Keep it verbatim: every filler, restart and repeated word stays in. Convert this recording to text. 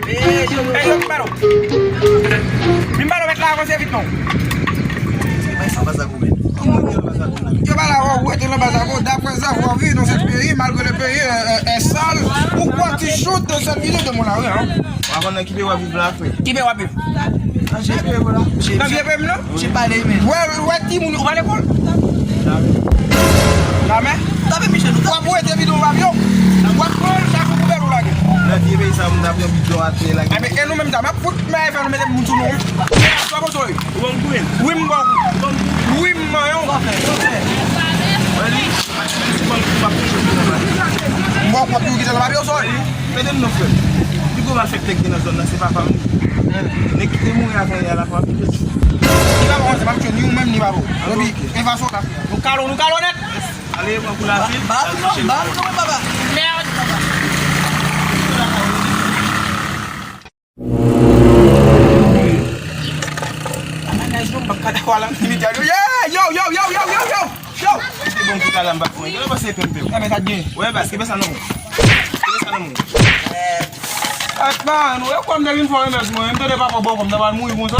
Ey, yo, vin ba nou. Vin ba nou, mèt la avanse vit non. Bay sa, bay sa goumen. Ki moun ki nan Bazago la? Yo ba la, ou rete nan Bazago. D'après avoir vu dans ce pays, malgré le pays est, est, est sale, pourquoi tu shootes dans cette vidéo de mon la rue, hein? Avan nan ki peyi w ap viv la, frè? Ki peyi w ap viv? Nan vye peyi w la. Nan vye peyi m nan? Ou wè, ou wè timoun, ou pa lekòl? Jamè. Jamè? Tape Michel, ou tape. W ap wete bidon w ap yo. W ap pran l, chak jou poubèl ou lage. Nan vye peyi sa, moun t ap pran bidon atè lage. Enben, e nou menm ta, m ap fout men fè nou mete moun sou nou. Sa bon soleil. Ou ban m kouri. Wi, m ban ou. Ou ban m kouri. Wi, m ban ou. Sa w fè? Sa w fè? Mwen li, m ap toujou, m ap toujou vin nan pale. M ban ou kòb pou kite nan papye w sòy. Tande m non, frè m. Pi gwo malfektè ki gen nan zòn nan, se papa m li. Nèg ki te mouri avan yè a la, papa m li. Li pa bon, se pa m tchwe, ni ou menm, ni papa w. Epi, e fason w ta fè. Nou kalon, nou kalon nèt. Ale, pran kou lavi. Ba, ba, non, ba, non, papa. Mèd. Yo, yo, yo, yo, yo, yo, yo, yo, yo. Ki bon ki pale m pa fwen. Yo, pase pèm pèm. Enben, sa t gen. Wè, bas, ki fè sa non. Ki fè sa non. Atman, wè, kòm te vin fò remès mwen, m tande papa bò kòm nan pral mouri konsa.